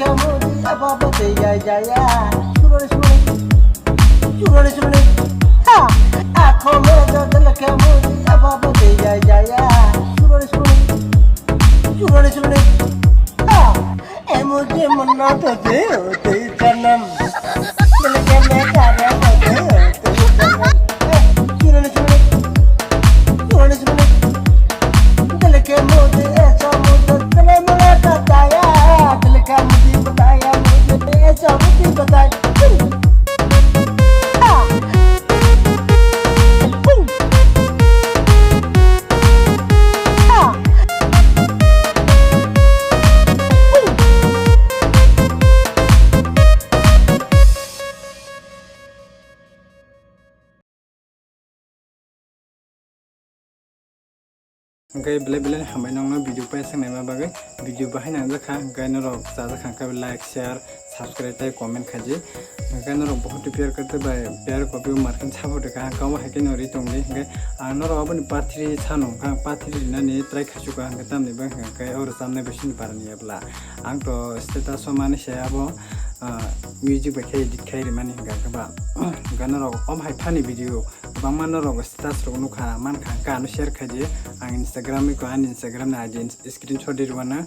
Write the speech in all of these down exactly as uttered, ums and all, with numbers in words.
Mudi apa apa jaya jaya. Suroni suroni. Suroni suroni. Ha. Ako me do dil ke mudi apa apa jaya jaya. Suroni suroni. Suroni suroni. Ha. E mujhe manna to de de janam. Dil ke main kare to de de janam. Suroni suroni. Suroni suroni. Dil ke mujhe aisa mujhe dil mule bataya, dil ka mujhe bataya, mujhe aisa mujhe bataya. Hwnkhe belai belai hambai nokno video paisang naima bagwi. Video bahai nangjakha, hwnkhe norok chajakha, hwnkhe like, share, subscribe tei comment khaidi. Hwnkhe norok bohot pyar karte bai pyar kopi markhe support kha, hwnkhe omo hai khe no ri tongdi. Hwnkhe ang norok aboni part three sano, hwnkhe ang part three rinani try khachuka, hwnkhe tamni bagwi hwnkhe oro chamnai bai sini parani ebla. Ang to status o mani se abo, ah, music bai khe edit khai rimani hwnkhe ba. Hwnkhe norok omo hai funny video kwbangma norok status rok nukha, mankha, hwnkhe ano share khaidi. Ang Instagram iko ani Instagram ni I D screenshot di rwano.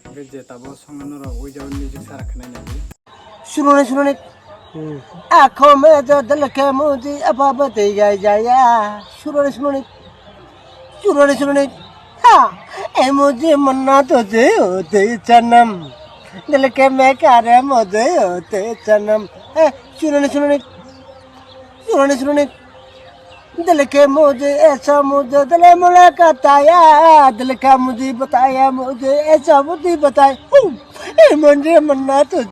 Hwnkhe je tabo songno norok without music sara khwnai nai di. Sunoni sunoni. Ako me jo dil ke mudi apa apa de jaya jaya. Sunoni sunoni. Sunoni sunoni. Ha. E mujhe manna to de de janam. Dil ke main kare mujhe de janam. Eh, sunoni sunoni. Sunoni sunoni. Dil ke mujhe aisa mujhe dil mule bataya, dil ka mujhe bataya, mujhe aisa mujhe bataya. Hum, e mujhe manna to.